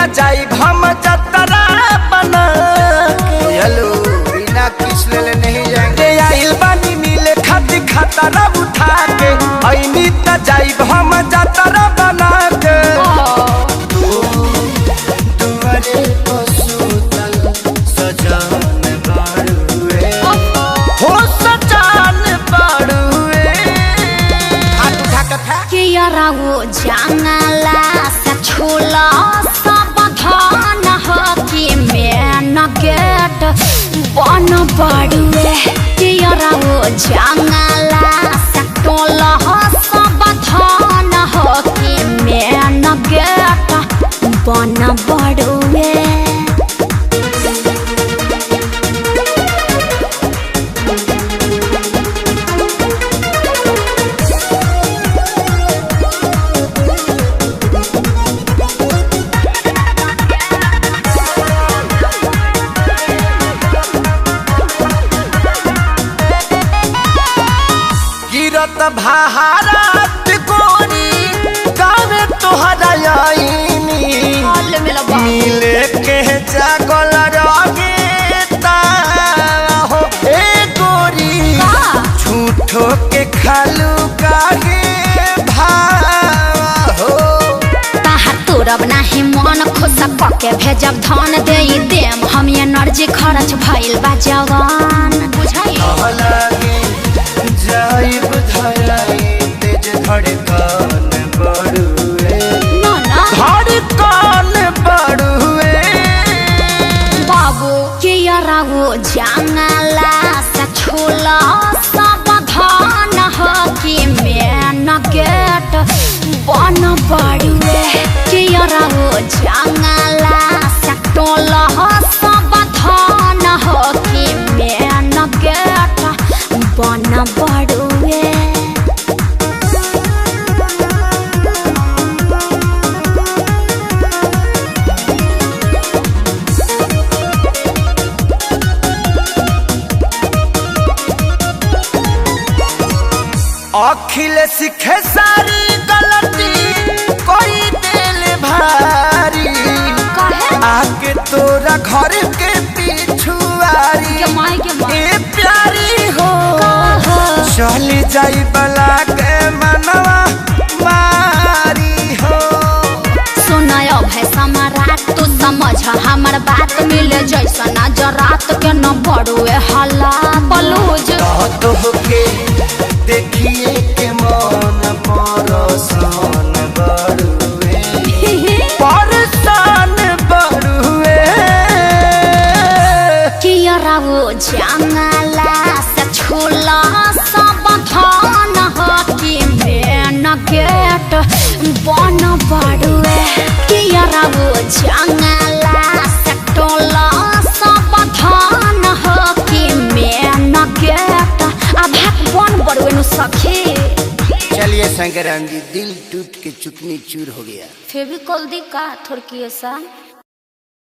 त जाई हम जतरा बना के। हेलो, बिना किस ले नहीं जाएंगे। रे आइल बानी मिले खातिर खतरा उठा के, ऐनी त जाई हम जतरा बना के। दुआरे पशुतल सजान बाड़ुए। हो सजान बाड़ुए। हाथ उठा के फेंक। के यराओ जंगला से छोला सब धान हो कि मेन गेट बन बड़ुए। के यराओ जंगला से टोला सब धान हो कि मेन गेट बन बड़ुए। गिरत भारात गोरी गावे तोहरा आईनी, मिले के जागल रगे हो ए गोरी, झूठो के खालू काहे भाव हो। ताहार तोरब नाही मन खुश कके भेजब धन दे देम हम एनर्जी खर्च भइल बा जवान बुझाई। लागे जाइब धराई तेज धड़कन बढ़ुए। न न धड़कन बढ़ुए। बाबू के यराओ जंगला से छोला सब धान हो कि मेन गेट बन बड़ुए। के यराओ जंगला से टोला सब धान हो कि मेन गेट बन बड़ुए। अखिल सीखे सारी गलती कोई दिल भारी, काहे? आके तोरा घर के पिछुआरी के माई के माई। ए प्यारी हो। काहा? चली जाई बला के मनवा मारी हो। सुनयो भाई समारात तू समझ हमर बात, मिले जैसा नजरात के न बड़ुए हला बलूज। तो होके देखिए के मन परसान बढ़ुए। परसान बढ़ुए। कियराओ जंगला से छोला सब धान हो कि मेन गेट बन बड़ुए। कियराओ जंगला से टोला सब धान हो कि मेन गेट आभाक बन बड़ुए नु सखी। चलिए शंकराम जी, दिल टूट के चुकनी चूर हो गया। फेविकॉल दी का थोड़की ऐसा।